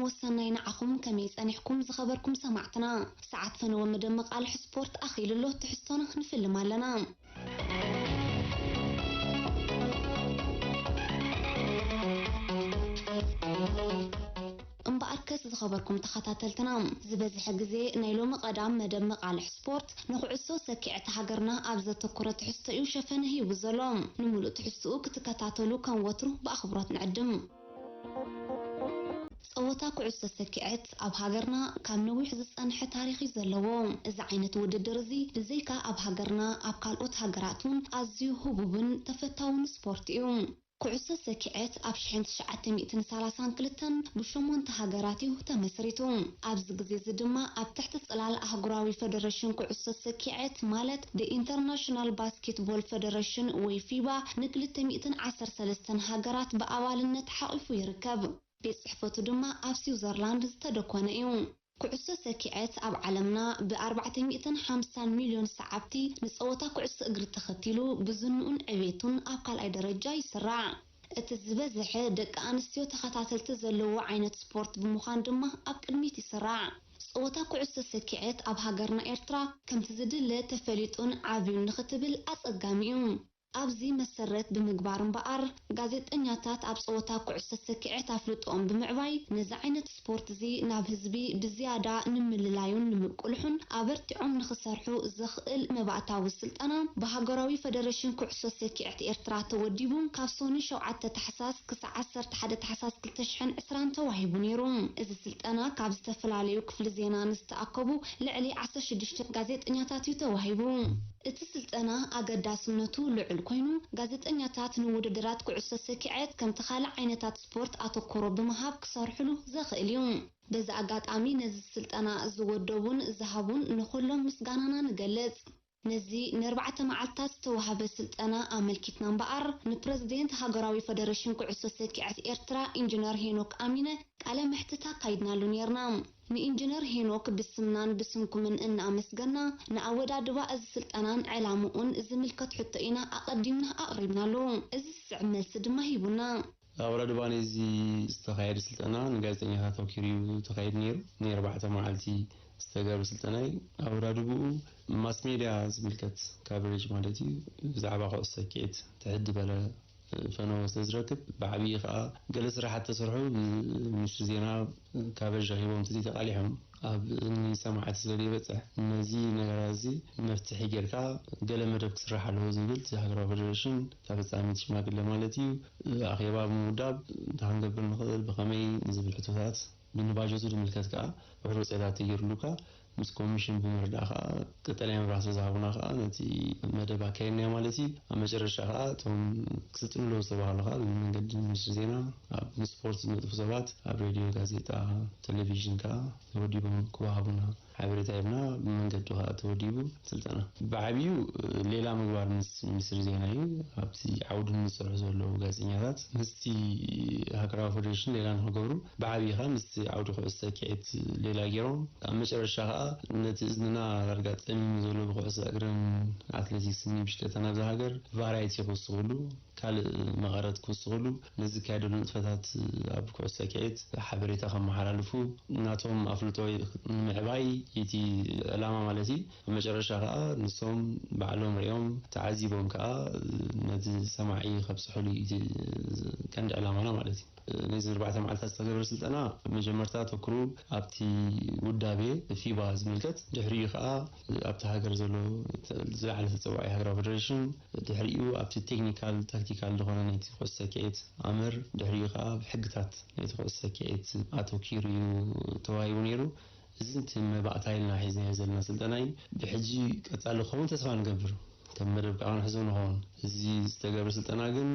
ወሰናይ ንዓኹም፣ ከመይ ጸኒሕኩም ዝኸበርኩም ሰማዕትና? ሰዓት ፈነወ መደመቕ ኣልሒ ስፖርት ኣኺሉ ኣሎ፣ ትሕዝቶና ንፍልም ኣለና። እምበኣርከስ ዝኸበርኩም ተኸታተልትና፣ ዝበዝሐ ግዜ ናይ ሎሚ ቀዳም መደብ መቓልሕ ስፖርት ንኩዕሶ ሰኪዐት ሃገርና ኣብ ዘተኮረ ትሕዝቶ እዩ ሸፈነ ሂቡ ዘሎ። ንምሉእ ትሕዝትኡ ክትከታተሉ ከም ወትሩ ብኣኽብሮት ንዕድም። ጸወታ ኩዕሶ ሰኪዐት ኣብ ሃገርና ካብ ነዊሕ ዝጸንሐ ታሪኽ እዩ ዘለዎ። እዚ ዓይነት ውድድር እዚ ብዘይካ ኣብ ሃገርና፣ ኣብ ካልኦት ሃገራት እውን ኣዝዩ ህቡብን ተፈታውን ስፖርት እዩ። ኩዕሶ ሰኪዐት ኣብ ሽሕን ትሽዓተ ሚእትን ሰላሳን ክልተን ብሸሞንተ ሃገራት እዩ ተመስሪቱ። ኣብዚ ግዜ እዚ ድማ ኣብ ትሕቲ ጽላል ኣህጉራዊ ፈደረሽን ኩዕሶ ሰኪዐት፣ ማለት The International Basketball Federation ወይ ፊባ፣ ንክልተ ሚእትን ዓሰርተ ሰለስተን ሃገራት ብኣባልነት ሓቒፉ ይርከብ። ቤት ጽሕፈቱ ድማ ኣብ ስዊዘርላንድ ዝተደኮነ እዩ። ኩዕሶ ሰኪዐት ኣብ ዓለምና ብ ኣርባዕተ ሚእትን ሓምሳን ሚልዮን ሰዓብቲ ንጸወታ ኩዕሶ እግሪ ተኸቲሉ ብዝንኡን ዕቤቱን ኣብ ካልኣይ ደረጃ ይስራዕ። እቲ ዝበዝሐ ደቂ ኣንስትዮ ተኸታተልቲ ዘለዎ ዓይነት ስፖርት ብምዃን ድማ ኣብ ቅድሚት ይስራዕ። ጸወታ ኩዕሶ ሰኪዐት ኣብ ሃገርና ኤርትራ ከምቲ ዝድለ ተፈሊጡን ዓብዩን ንኽትብል ኣጸጋሚ እዩ። ኣብዚ መሰረት ብምግባር እምበኣር፣ ጋዜጠኛታት ኣብ ጸወታ ኩዕሶ ሰኪዐት ኣፍልጦኦም ብምዕባይ፣ ነዚ ዓይነት ስፖርት እዚ ናብ ህዝቢ ብዝያዳ ንምልላዩን ንምቅልሑን ኣበርቲዖም ንኽሰርሑ ዘኽእል መባእታዊ ስልጠና ብሃገራዊ ፈደረሽን ኩዕሶ ሰኪዐት ኤርትራ ተወዲቡ፣ ካብ ሶኒ ሸውዓተ ታሕሳስ ክሳዕ ዓሰርተ ሓደ ታሕሳስ ክልተ ሽሕን ዕስራን ተዋሂቡ ነይሩ። እዚ ስልጠና ካብ ዝተፈላለዩ ክፍሊ ዜና ንዝተኣከቡ ልዕሊ ዓሰርተ ሽዱሽተ ጋዜጠኛታት እዩ ተዋሂቡ። እቲ ስልጠና ኣገዳስነቱ ልዑል ኮይኑ፣ ጋዜጠኛታት ንውድድራት ኩዕሶ ሰኪዐት ከምቲ ካልእ ዓይነታት ስፖርት ኣተኮሮ ብምሃብ ክሰርሕሉ ዘኽእል እዩ። በዚ ኣጋጣሚ ነዚ ስልጠና ዝወደቡን ዝሃቡን ንኹሎም ምስጋናና ንገልጽ። ነዚ ንኣርባዕተ መዓልታት ዝተዋህበ ስልጠና ኣመልኪትና እምበኣር፣ ንፕረዚደንት ሃገራዊ ፈደረሽን ኩዕሶ ሰኪዐት ኤርትራ ኢንጂነር ሄኖክ ኣሚነ ቃለ መሕትት ኣካይድናሉ ነይርና። ንኢንጂነር ሄኖክ ብስምናን ብስምኩምን እናኣመስገና፣ ንኣወዳድባ እዚ ስልጠናን ዕላምኡን ዝምልከት ሕቶ ኢና ኣቐዲምና ኣቕሪብናሉ። እዚ ዝስዕብ መልሲ ድማ ሂቡና። ኣወዳድባ ናይዚ ዝተኻየደ ስልጠና ንጋዜጠኛታት ኣተኲሩ እዩ ተኻይዱ ነይሩ። ናይ ኣርባዕተ መዓልቲ ዝተገብረ ስልጠና እዩ። ኣወዳድብኡ ማስ ሜድያ ዝምልከት ካቨሬጅ ማለት እዩ። ብዛዕባ ኩዕሶ ሰኪዔት ትሕት ዝበለ ፈነወ ስለ ዝረክብ፣ ብዓብዪ ከኣ ገለ ስራሓት ተሰርሑ፣ ብምንሽር ዜና ካቨሬጅ ረኺቦም ተዘይተቓሊሖም ኣብ እዝኒ ሰማዕቲ ስለ ዘይበጽሕ፣ ነዚ ነገራት እዚ መፍትሒ ጌርካ ገለ መደብ ክስራሕ ኣለዎ ዝብል እቲ ሃገራዊ ፌደሬሽን፣ እታ ፈጻሚት ሽማግለ ማለት እዩ፣ ኣኼባ ብምውዳብ እንታይ ክንገብር ንኽእል፣ ብኸመይ ንዝብል ሕቶታት፣ ብንባጀቱ ዝምልከት ከኣ ውሑድ ወጻኢታት ተገይሩሉ ከኣ ምስ ኮሚሽን ብምርዳእ ከኣ ቀጠልያ መብራህቲ ዝሃቡና ከኣ ነቲ መደብ ኣካየድናዮ ማለት እዩ። ኣብ መጨረሻ ከኣ እቶም ክስልጥኑ ኣለዉ ዝተባህሉ ከኣ ብመንገዲ ሚኒስትሪ ዜና ኣብ ንስፖርት ዝነጥፉ ሰባት ኣብ ሬድዮ፣ ጋዜጣ፣ ቴሌቪዥን ከኣ ተወዲቦም ክወሃቡና ሓበሬታ ሂብና፣ ብመንገዱ ከኣ ተወዲቡ ስልጠና። ብዓብዩ ሌላ ምግባር ምስ ሚኒስትሪ ዜና እዩ። ኣብቲ ዓውዲ ንሰርሑ ዘለዉ ጋዜጠኛታት ምስቲ ሃገራዊ ፌደሬሽን ሌላ ንኽገብሩ፣ ብዓብዪ ከኣ ምስቲ ዓውዲ ኩዕሶ ሰኪዔት ሌላ ገይሮም፣ ኣብ መጨረሻ ከኣ ነቲ እዝንና ዳርጋ ጸሚሙ ዘሎ ብኩዕሶ እግርን ኣትሌቲክስን ብሽክለታን ኣብዚ ሃገር ቫራይቲ ክውስኹሉ፣ ካልእ መቐረት ክውስኹሉ፣ ንዝካየደሉ ንጥፈታት ኣብ ኩዕሶ ሰኪዔት ሓበሬታ ከመሓላልፉ፣ ናቶም ኣፍልጦ ንምዕባይ፣ እቲ ዕላማ ማለት እዩ። ኣብ መጨረሻ ከኣ ንሶም ባዕሎም ሪኦም ተዓዚቦም ከኣ ነቲ ሰማዒ ከብጽሑሉ እዩ እቲ ቀንዲ ዕላማና ማለት እዩ። ነዚ ኣርባዕተ መዓልታት ዝተገብረ ስልጠና፣ መጀመርታ ኣተኩሩ ኣብቲ ውዳቤ ፊባ ዝምልከት፣ ድሕሪኡ ከኣ ኣብቲ ሃገር ዘሎ ዝለዓለ ተጸዋዒ ሃገራዊ ፌደሬሽን፣ ድሕሪኡ ኣብቲ ቴክኒካል ታክቲካል ዝኾነ ናይቲ ኩዕሶ ሰኪዔት ኣምር፣ ድሕሪኡ ከኣ ኣብ ሕግታት ናይቲ ኩዕሶ ሰኪዔት ኣተኪሩ እዩ ተዋሂቡ ነይሩ። እዚ እቲ መባእታ ኢልና ሒዝናዮ ዘለና ስልጠና እዩ። ብሕጂ ቀጻሊ ክኸውን ተስፋ ንገብር። ከም መደብ ከኣ ክንሕዞ ንኸውን። እዚ ዝተገብረ ስልጠና ግን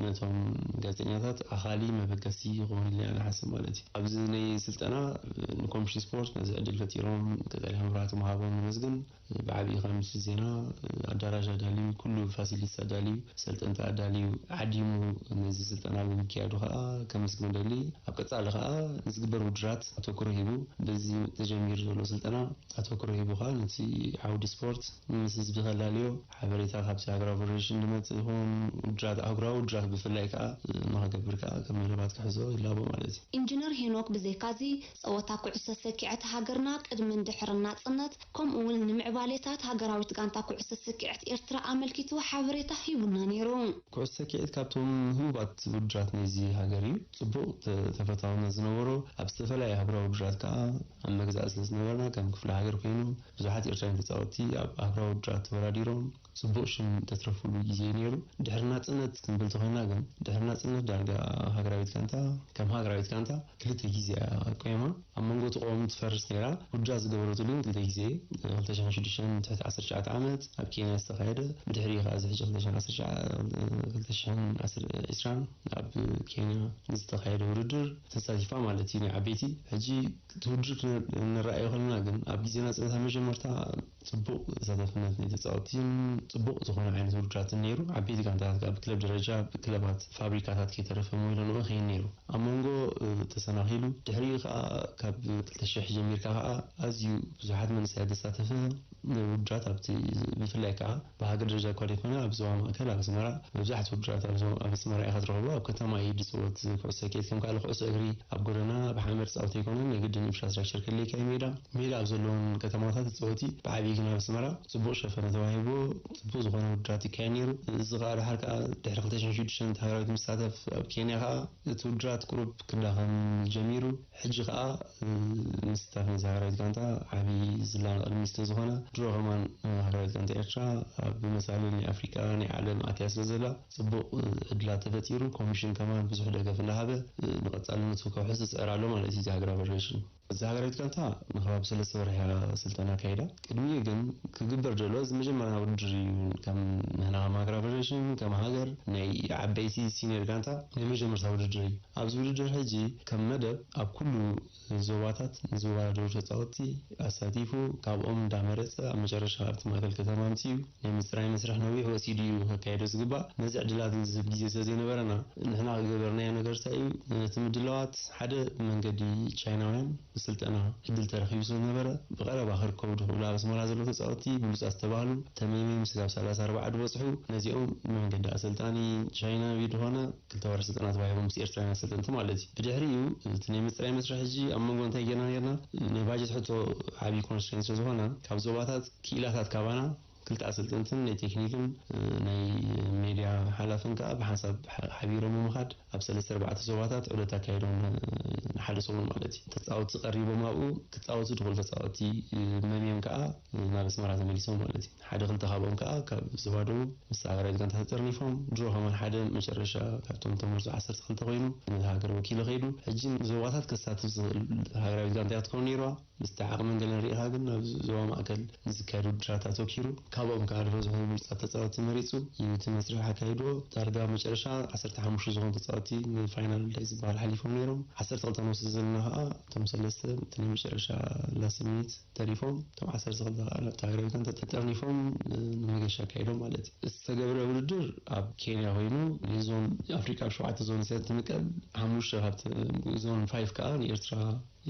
ነቶም ጋዜጠኛታት ኣኻሊ መበገሲ ይኸውን ኢልና ኢና ንሓስብ ማለት እዩ። ኣብዚ ናይ ስልጠና ንኮሚሽን ስፖርት ነዚ ዕድል ፈጢሮም ቀጠልያ መብራህቲ ምሃቦም ነመስግን። ብዓብዪ ከኣ ሚኒስትሪ ዜና ኣዳራሽ ኣዳልዩ፣ ኩሉ ፋሲሊቲስ ኣዳልዩ፣ ሰልጠንቲ ኣዳልዩ፣ ዓዲሙ ነዚ ስልጠና ብምክያዱ ከኣ ከመስግን እደሊ። ኣብ ቀጻሊ ከኣ ንዝግበር ውድድራት ኣተኩሮ ሂቡ፣ በዚ ተጀሚሩ ዘሎ ስልጠና ኣተኩሮ ሂቡ ከኣ ነቲ ዓውዲ ስፖርት ምስ ህዝቢ ከላልዮ፣ ሓበሬታ ካብቲ ሃገራዊ ፌደሬሽን ዝመጽእ ይኹን ውድድራት፣ ኣህጉራዊ ውድድራት ብፍላይ ከኣ ንኸገብር ከኣ ከም መደባት ክሕዞ ይላቦ ማለት እዩ። ኢንጂነር ሄኖክ ብዘይካዚ ጸወታ ኩዕሶ ሰኪዐት ሃገርና ቅድምን ድሕርን ናጽነት ከምኡ እውን ንምዕባሌታት ሃገራዊት ጋንታ ኩዕሶ ሰኪዐት ኤርትራ ኣመልኪቱ ሓበሬታ ሂቡና ነይሩ። ኩዕሶ ሰኪዐት ካብቶም ህቡባት ውድድራት ናይዚ ሃገር እዩ። ጽቡቕ ተፈታውነት ዝነበሮ፣ ኣብ ዝተፈላለየ ኣህጉራዊ ውድድራት ከኣ ኣብ መግዛእቲ ስለ ዝነበርና ከም ክፍለ ሃገር ኮይኑ ብዙሓት ኤርትራውያን ተጻወትቲ ኣብ ኣህጉራዊ ውድድራት ተወዳዲሮም ጽቡቕ ሽም ተትረፍሉ ግዜ እዩ ነይሩ። ድሕሪ ናጽነት ክንብል ተኾይና ግን ድሕሪ ናጽነት ዳርጋ ሃገራዊት ጋንታ ከም ሃገራዊት ጋንታ ክልተ ግዜ እያ ቆይማ። ኣብ መንጎ እቲ ቆም ትፈርስ ነይራ። ውድድራት ዝገበረትሉ ግን ክልተ ግዜ፣ ክልተ ሽሕን ሽዱሽተን ትሕቲ ዓሰርተ ትሽዓተ ዓመት ኣብ ኬንያ ዝተኻየደ፣ ብድሕሪኡ ከኣ እዚ ሕጂ ክልተ ሽሕን ዓሰርተ ትሽዓተ፣ ክልተ ሽሕን ዕስራን ኣብ ኬንያ ዝተኻየደ ውድድር ተሳቲፋ ማለት እዩ ናይ ዓበይቲ። ሕጂ እቲ ውድድር ክንረኣዮ ከለና ግን ኣብ ግዜ ናጽነት ኣብ መጀመርታ ጽቡቕ ተሳታፍነት ናይ ተጻወትቲን ጽቡቕ ዝኾነ ዓይነት ውድድራትን ነይሩ። ዓበይቲ ጋንታታት ከኣ ብክለብ ደረጃ ብክለባት ፋብሪካታት ከይተረፈ መዊለንኦ ይኸይድ ነይሩ። ኣብ መንጎ ተሰናኺሉ ድሕሪኡ ከኣ ካብ ክልተ ሽሕ ጀሚርካ ከኣ ኣዝዩ ብዙሓት መንእሰያት ዘሳተፈ ውድድራት ኣብቲ ብፍላይ ከኣ ብሃገር ደረጃ እኳ ዘይኮነ ኣብ ዞባ ማእከል ኣብ ኣስመራ መብዛሕትኡ ውድድራት ኣብ ዞባ ኣብ ኣስመራ ኢኻ ትረኽቦ። ኣብ ከተማ እዩ ዝጽወት ኩዕሶ ሰኪዔት ከም ካልእ ኩዕሶ እግሪ ኣብ ጎደና ብሓመድ ጻወት ኣይኮነን። ናይ ግድን ኢንፍራስትራክቸር ከድልየካ እዩ ሜዳ ሜዳ ኣብ ዘለወን ከተማታት ዝጸወት እዩ። ብዓብዪ ግን ኣብ ኣስመራ ጽቡቕ ሸፈነ ተዋሂብዎ ጽቡቕ ዝኾነ ውድድራት ይካየድ ነይሩ። እዚ ከኣ ደሓር ከኣ ድሕሪ ክልተ ሽሕን ሽዱሽተን ሃገራዊት ምስታፍ ኣብ ኬንያ ከኣ እቲ ውድድራት ቁሩብ ክዳኸም ጀሚሩ። ሕጂ ከኣ ምስታፍ ናይዛ ሃገራዊት ጋንታ ዓብዪ ዝላ ንቕድሚት ስለ ዝኾነ ድሮ ከማን ሃገራዊት ጋንታ ኤርትራ ኣብ መሳልል ናይ ኣፍሪቃ ናይ ዓለም ኣትያ ስለ ዘላ ጽቡቕ ዕድላት ተፈጢሩ። ኮሚሽን ከማን ብዙሕ ደገፍ እንዳሃበ ንቐጻልነቱ ከውሕስ ዝጽዕር ኣሎ ማለት እዩ እዚ ሃገራዊ ፌደሬሽን። እዛ ሃገራዊት ጋንታ ንከባቢ ሰለስተ ወርሒ እያ ስልጠና ኣካይዳ። ቅድሚኡ ግን ክግበር ዘሎ እዚ መጀመርያ ውድድር እዩ። ከም ንሕና ከም ሃገራዊ ፌደሬሽን ከም ሃገር ናይ ዓበይቲ ሲኒየር ጋንታ ናይ መጀመርታ ውድድር እዩ። ኣብዚ ውድድር ሕጂ ከም መደብ ኣብ ኩሉ ዞባታት ንዝወዳደሩ ተጻወትቲ ኣሳቲፉ ካብኦም እንዳመረጸ ኣብ መጨረሻ ኣብቲ ማእከል ከተማ ኣምጺኡ ናይ ምጽራይ መስርሕ ነዊሕ ወሲዱ እዩ ከካየዶ ዝግባእ። ነዚ ዕድላት ዝህብ ግዜ ስለ ዘይነበረና ንሕና ዝገበርናዮ ነገር እንታይ እዩ? ነቲ ምድላዋት ሓደ ብመንገዲ ቻይናውያን ስልጠና ዕድል ተረኺቡ ስለ ዝነበረ ብቐረባ ክርከቡ ዝኽእሉ ኣብ ኣስመራ ዘለዉ ተጻወትቲ ብሉጻት ዝተባህሉ ተመይመይ ምስ ክሳብ ሰላሳ ኣርባዓ ዝበጽሑ ነዚኦም ብመንገዲ ኣሰልጣኒ ቻይናዊ ዝኾነ ክልተ ወርሒ ስልጠና ተዋሂቦም ምስ ኤርትራውያን ኣሰልጠንቲ ማለት እዩ። ብድሕሪኡ እቲ ናይ ምጽራይ መስርሕ ሕጂ ኣብ መንጎ እንታይ ጌርና ኔርና ናይ ባጀት ሕቶ ዓብዪ ኮንስትሬንት ስለ ዝኾነ ካብ ዞባታት ክኢላታት ካባና ክልተ ኣሰልጠንትን ናይ ቴክኒክን ናይ ሜድያ ሓላፍን ከኣ ብሓንሳብ ሓቢሮም ብምኻድ ኣብ ሰለስተ ኣርባዕተ ዞባታት ዑደት ኣካይዶም ንሓደ ሰሙን ማለት እዩ። ተጻወትቲ ቀሪቦም ኣብኡ ክጻወቱ ዝኽእሉ ተጻወትቲ መምዮም ከኣ ናብ ኣስመራ ተመሊሶም ማለት እዩ። ሓደ ክልተ ካብኦም ከኣ ካብ ዞባ ደቡብ ምስ ሃገራዊት ጋንታ ተጠርኒፎም ድሮ ከማን ሓደ መጨረሻ ካብቶም ተመርጹ ዓሰርተ ክልተ ኮይኑ ንሃገር ወኪሉ ከይዱ። ሕጂ ዞባታት ከሳትፍ ዝኽእል ሃገራዊት ጋንታ እያ ትከውን ነይርዋ። ምስቲ ዓቕምን ገለን ርኢኻ ግን ናብ ዞባ ማእከል ንዝካየድ ውድድራት ኣተኪሩ ካብኦም ከኣ ዝበዝሑ ብሉጻት ተጻወትቲ መሪጹ እዩ እቲ መስርሕ ኣካይድዎ። ዳርጋ መጨረሻ ዓሰርተ ሓሙሽተ ዝኾኑ ተጻወትቲ ንፋይናል ዳይ ዝበሃል ሓሊፎም ነይሮም። ዓሰርተ ክልተ ንወስድ ዘለና ከኣ እቶም ሰለስተ እቲ ናይ መጨረሻ ላስት ሚኒት ተሪፎም እቶም ዓሰርተ ክልተ ከኣ ናብቲ ሃገራዊ ጋንታ ተጠርኒፎም ንመገሻ ኣካይዶም ማለት እዩ። ዝተገብረ ውድድር ኣብ ኬንያ ኮይኑ ንዞን ኣፍሪቃ ኣብ ሸውዓተ ዞን ስለ ትምቀል ሓሙሽተ ካብቲ ዞን ፋይፍ ከኣ ንኤርትራ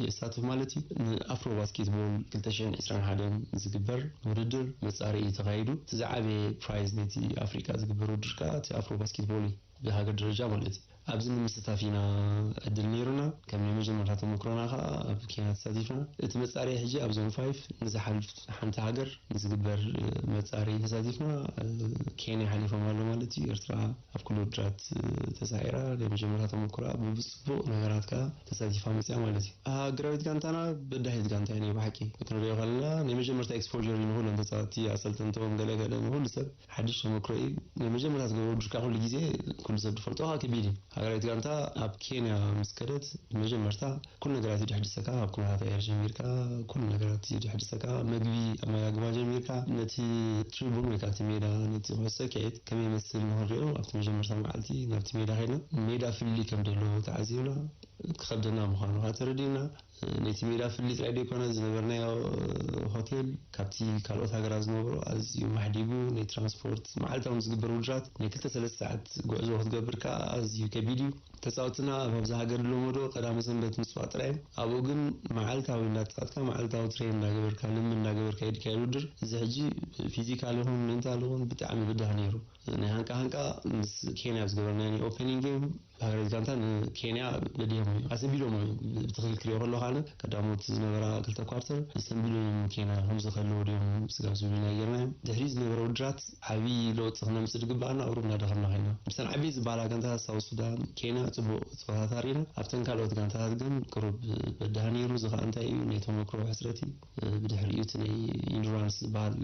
የሳትፍ ማለት እዩ። ንኣፍሮ ባስኬትቦል ክልተ ሽሕን ዕስራን ሓደን ዝግበር ውድድር መጻረዪ ተኻይዱ። እቲ ዝዓበየ ፕራይዝ ነቲ ኣፍሪቃ ዝግበር ውድድር ከኣ እቲ ኣፍሮ ባስኬትቦል እዩ፣ ብሃገር ደረጃ ማለት እዩ። ኣብዚ ንምስታፍ ኢና ዕድል ነይሩና። ከም ናይ መጀመርታ ተመክሮና ከኣ ኣብ ኬንያ ተሳቲፍና። እቲ መጻረዪ ሕጂ ኣብ ዞን ፋይፍ ንዝሓልፍ ሓንቲ ሃገር ንዝግበር መጻረዪ ተሳቲፍና። ኬንያ ሓሊፎም ኣሎ ማለት እዩ። ኤርትራ ኣብ ኩሉ ውድድራት ተሳዒራ ናይ መጀመርታ ተመክሮኣ ብብጽቡቕ ነገራት ከኣ ተሳቲፋ መጺኣ ማለት እዩ። ሃገራዊት ጋንታና በዳሂት ጋንታ እያ ናይ ብሓቂ። ክንሪኦ ከለና ናይ መጀመርታ ኤክስፖዠር እዩ ንኹሎም ተጻወትቲ፣ ኣሰልጠንቶም፣ ገለ ገለ ንኹሉ ሰብ ሓድሽ ተመክሮ እዩ። ናይ መጀመርታ ዝገብሮ ውድድር ከኣ ኩሉ ግዜ ኩሉ ሰብ ዝፈልጦ ከኣ ከቢድ እዩ። ሃገራዊት ጋንታ ኣብ ኬንያ ምስ ከደት መጀመርታ ኩሉ ነገራት እዩ ድሕድሰካ፣ ካብ ኩነታት ኣየር ጀሚርካ ኩሉ ነገራት እዩ ድሕድሰካ፣ መግቢ ኣመጋግባ ጀሚርካ ነቲ ትሪቡን ወይ ከኣ እቲ ሜዳ ነቲ ኩዕሶ ሰኪዔት ከመይ ይመስል ንኽንሪኦ ኣብቲ መጀመርታ መዓልቲ ናብቲ ሜዳ ከይድና ሜዳ ፍልልይ ከም ደሎ ተዓዚብና። ክኸብደና ምዃኑ ከዓ ተረዲእና። ነቲ ሜዳ ፍልልይ ጥራይ ዘይኮነ ዝነበርናዮ ሆቴል ካብቲ ካልኦት ሃገራት ዝነበሮ ኣዝዩ ማሕዲጉ፣ ናይ ትራንስፖርት መዓልታዊ ዝግበር ውድድራት ናይ ክልተ ሰለስተ ሰዓት ጉዕዞ ክትገብር ከዓ ኣዝዩ ከቢድ እዩ። ተጻወትና ኣብዛ ሃገር ዝለመዶ ቀዳመ ሰንበት ምጽዋት ጥራይ እዮም። ኣብኡ ግን መዓልታዊ እንዳተጻወትካ፣ መዓልታዊ ትሬን እንዳገበርካ፣ ልምምድ እንዳገበርካ እዩ ዝካየድ ውድድር። እዚ ሕጂ ፊዚካል ይኹን ሜንታል ይኹን ብጣዕሚ በዳሂ ነይሩ። ናይ ሃንቃ ሃንቃ ምስ ኬንያ ኣብ ዝገበርናዮ ናይ ኦፐኒንግ ጌም፣ ሃገራዊት ጋንታ ንኬንያ በዲሆም እዮም፣ ኣሰንቢዶም እዮም። ብትኽክል ክሪኦ ከለኹ ኣነ ቀዳሞት ዝነበራ ክልተ ኳርተር ኣሰንቢዶም እዮም ኬንያ፣ ከምዚ ከለዉ ድዮም ስጋብ ዝብሉና ጌርና እዮም። ድሕሪ ዝነበረ ውድድራት ዓብዪ ለውጢ ክነምጽእ ዝግባኣና ቁሩብ እናደኸምና ኸይና። ምስተን ዓበይቲ ዝበሃላ ጋንታታት ሳውት ሱዳን፣ ኬንያ ጽቡቕ ጸወታታት ርኢና። ኣብተን ካልኦት ጋንታታት ግን ቁሩብ በዳሂ ነይሩ። እዚ ኸኣ እንታይ እዩ? ናይ ተመክሮ ሕጽረት እዩ። ብድሕሪኡ እቲ ናይ ኢንዱራንስ ዝበሃል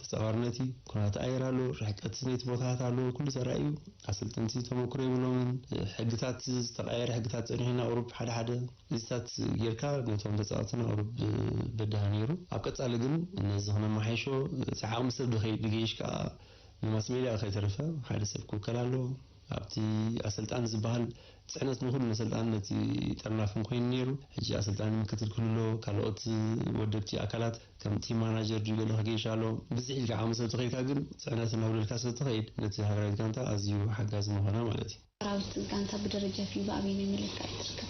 ተጻዋርነት እዩ። ኩነታት ኣየር ኣሎ፣ ርሕቀት ናይቲ ቦታታት ኣሎ፣ ኩሉ ተራእዩ። ኣሰልጠንቲ ተመክሮ የብሎምን። ሕግታት፣ ዝተቐያየረ ሕግታት ጸኒሑና ቁሩብ ሓደ ሓደ እዚታት ጌርካ ነቶም ተጻወትና ቁሩብ በዳሂ ነይሩ። ኣብ ቀጻሊ ግን ነዚ ክነመሓይሾ፣ እቲ ዓቕሚ ሰብ ድኸይ-፣ ድገይሽ ከኣ ንማስ ሜድያ ከይተረፈ ሓደ ሰብ ክውከል ኣለዎ። ኣብቲ ኣሰልጣኒ ዝበሃል ጽዕነት ንኹሉ ነሰልጣኒ ነቲ ጠርናፍን ኮይኑ ነይሩ። ሕጂ ኣሰልጣኒ ምክትል ክህሉ ኣለዎ። ካልኦት ወደብቲ ኣካላት ከም ቲም ማናጀር ድዩ ገለ ክገይሽ ኣለዎ። ብዝሕ ኢልካ ዓቕሚ ሰብ ተኸይድካ ግን ጽዕነት እናውደድካ ስለ ትኸይድ ነቲ ሃገራዊት ጋንታ ኣዝዩ ሓጋዚ ምኾና ማለት እዩ። ሰራዊት ጋንታ ብደረጃ ፊባ ኣበየናይ መለክዒ ትርከብ?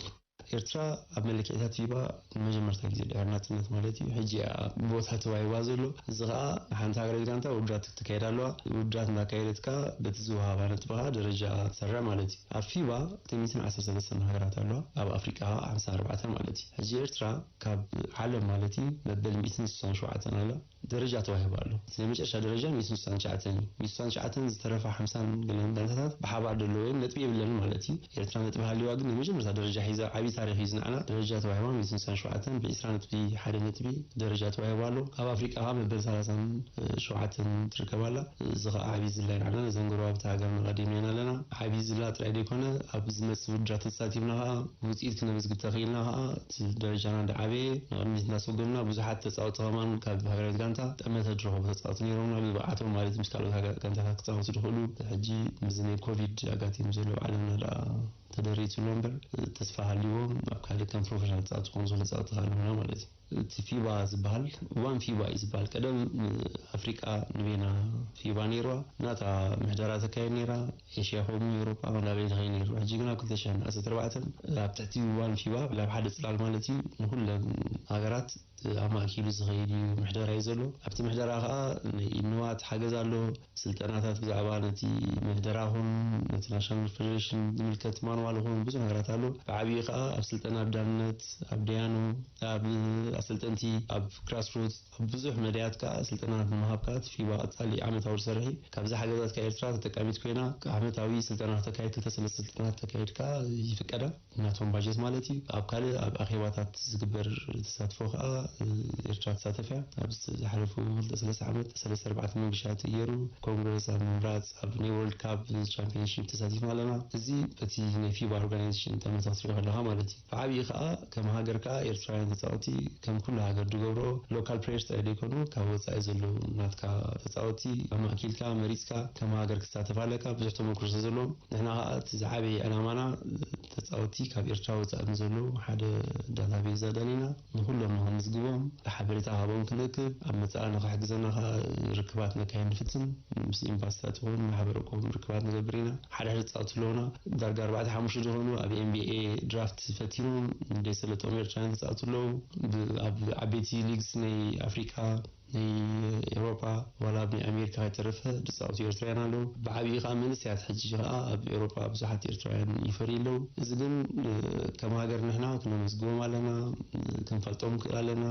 ኤርትራ ኣብ መለክዒታት ፊባ ንመጀመርታ ግዜ ድሕሪ ናጽነት ማለት እዩ፣ ሕጂ እያ ቦታ ተዋሂባ ዘሎ። እዚ ኸኣ ሓንቲ ሃገራዊት ጋንታ ውድድራት ክትካየድ ኣለዋ። ውድድራት እንዳካየደት ከኣ በቲ ዝወሃባ ነጥቢ ኸኣ ደረጃ ትሰርዕ ማለት እዩ። ኣብ ፊባ ክልተ ሚእትን ዓሰርተ ሰለስተን ሃገራት ኣለዋ፣ ኣብ ኣፍሪቃ ኸኣ ሓምሳ ኣርባዕተ ማለት እዩ። ሕጂ ኤርትራ ካብ ዓለም ማለት እዩ መበል ሚእትን ስሳን ሸውዓተን ኣላ። ደረጃ ተዋሂቡ ኣሎ። እቲ ናይ መጨረሻ ደረጃ ሚእትን ስሳን ትሽዓተን እዩ። ሚእትን ስሳን ትሽዓተን ዝተረፋ ሓምሳን ገለን ጋንታታት ብሓባር ደለዎ እየን፣ ነጥቢ የብለንን ማለት እዩ። ኤርትራ ነጥቢ ሃልይዋ ግን ናይ መጀመርታ ደረጃ ሒዛ፣ ዓብዪ ታሪኽ እዩ ዝንዓና። ደረጃ ተዋሂባ ሚእትን ስሳን ሸውዓተን ብዒስራ ነጥቢ ሓደ ነጥቢ ደረጃ ተዋሂቡ ኣሎ። ኣብ ኣፍሪቃ ኸኣ መበል ሰላሳን ሸውዓተን ትርከብ ኣላ። እዚ ኸኣ ዓብዪ ዝላይ ንዓና፣ ነዘን ጎረባብቲ ሃገርና ቀዲምናየን ኣለና። ዓብዪ ዝላ ጥራይ ዘይኮነ፣ ኣብ ዝመጽእ ውድድራት ተሳቲፍና ኸኣ ውጽኢት ክነመዝግብ ተኽኢልና ኸኣ፣ እቲ ደረጃና እንዳዓበየ ንቕድሚት እናሰጎምና፣ ብዙሓት ተጻወትቲ ከማን ካብ ሃገራዊት ጋንታ ጠመተ ዝረኸቡ ተጻወትቲ ነይሮምና፣ ብብቕዓቶም ማለት ምስ ካልኦት ሃገ-፣ ጋንታታት ክጻወቱ ዝኽእሉ። ሕጂ ምስዚ ናይ ኮቪድ ኣጋጢሙ ዘሎ ኣብ ዓለምና ደኣ ተደሪቱ ኣሎ እምበር፣ ተስፋ ሃልይዎም ኣብ ካልእ ከም ፕሮፌሽናል ተጻወትቲ ክኾኑ ዝኽእሉ ተጻወትቲ ከኣ ኣለዉና ማለት እዩ። እቲ ፊባ ዝበሃል፣ ዋን ፊባ እዩ ዝበሃል። ቀደም ኣፍሪቃ ንቤና ፊባ ነይርዋ። ናታ ምሕደራ ተካየድ ነይራ። ኤሽያ ከምኡ፣ ኤውሮጳ ናበይ ዝኸይድ ነይሩ። ሕጂ ግን ኣብ ክልተ ሽሕን ዓሰርተ ኣርባዕተን ኣብ ትሕቲ ዋን ፊባ፣ ኣብ ሓደ ጽላል ማለት እዩ፣ ንኹለን ሃገራት ኣማእኪሉ ዝኸይድ እዩ፣ ምሕደራ እዩ ዘሎ። ኣብቲ ምሕደራ ከኣ ናይ ኢድ ንዋት ሓገዝ ኣሎ። ስልጠናታት ብዛዕባ ነቲ ምሕደራ ኹን ነቲ ናሽናል ፌደሬሽን ዝምልከት ማንዋል ኹን ብዙሕ ነገራት ኣሎ። ብዓብዪ ከኣ ኣብ ስልጠና ኣብ ዳንነት፣ ኣብ ደያኑ፣ ኣብ ኣሰልጠንቲ፣ ኣብ ግራስሩት፣ ኣብ ብዙሕ መዳያት ከኣ ስልጠናታት ንምሃብ ከኣ እቲ ፊባ ቀጻሊ ዓመታዊ ዝሰርሕ እዩ። ካብዚ ሓገዛት ከኣ ኤርትራ ተጠቃሚት ኮይና ዓመታዊ ስልጠና ክተካይድ፣ ክልተ ሰለስተ ስልጠናታት ተካይድ ከኣ ይፍቀዳ። ናቶም ባጀት ማለት እዩ። ኣብ ካልእ ኣብ ኣኼባታት ዝግበር ተሳትፎ ከኣ ኤርትራ ትሳተፍ እያ። ኣብ ዝሓለፉ ክልተ ሰለስተ ዓመት ሰለስተ ኣርባዕተ መንግሻት ገይሩ፣ ኮንግረስ ኣብ ምምራጽ፣ ኣብ ናይ ወርልድ ካፕ ቻምፒየንሺፕ ተሳቲፍና ኣለና። እዚ በቲ ናይ ፊባ ኦርጋናይዜሽን ጠመተ ክትሪኦ ከለኻ ማለት እዩ። ብዓብዪ ከኣ ከም ሃገር ከኣ ኤርትራውያን ተጻወቲ ከም ኩሉ ሃገር ዝገብሮ ሎካል ፕሌየርስ ጥራይ ዘይኮኑ ካብ ወጻኢ ዘለዉ ናትካ ተጻወቲ ኣማእኪልካ መሪጽካ ከም ሃገር ክትሳተፍ ኣለካ። ብዙሕ ተመክሮ ስለ ዘለዎም ንሕና ከኣ እቲ ዝዓበየ ዕላማና ተጻወቲ ካብ ኤርትራ ወጻኢ ንዘለዉ ሓደ ዳታቤዝ ኣዳሊና ንኩሎም ንክንምዝግቦም ብሓበሬታ ካብኦም ክንእክብ ኣብ መጻኢ ንክሕግዘና ከኣ ርክባት ነካይድ ንፍትን። ምስ ኤምባሲታት ይኹን ማሕበረ ኮም ርክባት ንገብር ኢና። ሓደ ሓደ ተጻወቲ ኣለዉና ዳርጋ ኣርባዕተ ሓሙሽተ ዝኾኑ ኣብ ኤን ቢ ኤ ድራፍት ፈቲኖም ዘይሰለጦም ኤርትራውያን ተጻወቲ ኣለዉ። ብ-፣ ኣብ ዓበይቲ ሊግስ ናይ ኣፍሪቃ ናይ ኤውሮጳ ዋላ ኣብ ናይ ኣሜሪካ ከይተረፈ ዝጻወቱ ኤርትራውያን ኣለዉ። ብዓብዪ ከኣ መንእሰያት ሕጂ ከኣ ኣብ ኤውሮጳ ብዙሓት ኤርትራውያን ይፈርዩ ኣለዉ። እዚ ግን፣ እ፣ ከም ሃገር ንሕና ክነመዝግቦም ኣለና፣ እ፣ ክንፈልጦም ንክእል ኣለና።